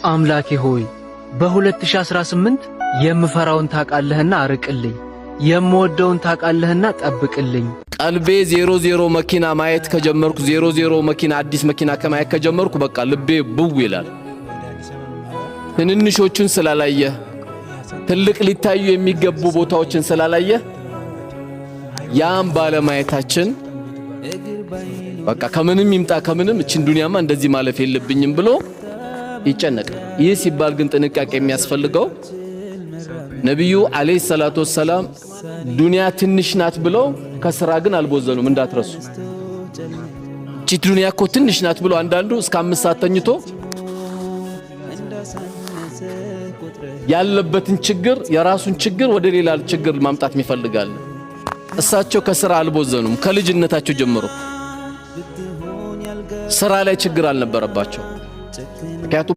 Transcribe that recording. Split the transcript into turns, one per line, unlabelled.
አምላኬ ሆይ፣ በ2018 የምፈራውን ታውቃለህና አርቅልኝ፣ የምወደውን ታውቃለህና ጠብቅልኝ።
ቀልቤ 00 መኪና ማየት ከጀመርኩ፣ 00 መኪና፣ አዲስ መኪና ከማየት ከጀመርኩ በቃ ልቤ ብው ይላል። ትንንሾቹን ስላላየ፣ ትልቅ ሊታዩ የሚገቡ ቦታዎችን ስላላየ፣ ያም ባለማየታችን በቃ ከምንም ይምጣ ከምንም እችን ዱንያማ እንደዚህ ማለፍ የለብኝም ብሎ ይጨነቃል። ይህ ሲባል ግን ጥንቃቄ የሚያስፈልገው ነቢዩ ዓለይሂ ሰላቱ ወሰላም ዱንያ ትንሽ ናት ብለው ከስራ ግን አልቦዘኑም። እንዳትረሱ። እቺ ዱንያ እኮ ትንሽ ናት ብሎ አንዳንዱ እስከ 5 ሰዓት ተኝቶ ያለበትን ችግር፣ የራሱን ችግር ወደ ሌላ ችግር ማምጣት ይፈልጋል። እሳቸው ከስራ አልቦዘኑም። ከልጅነታቸው ጀምሮ ስራ ላይ ችግር አልነበረባቸው። ምክንያቱም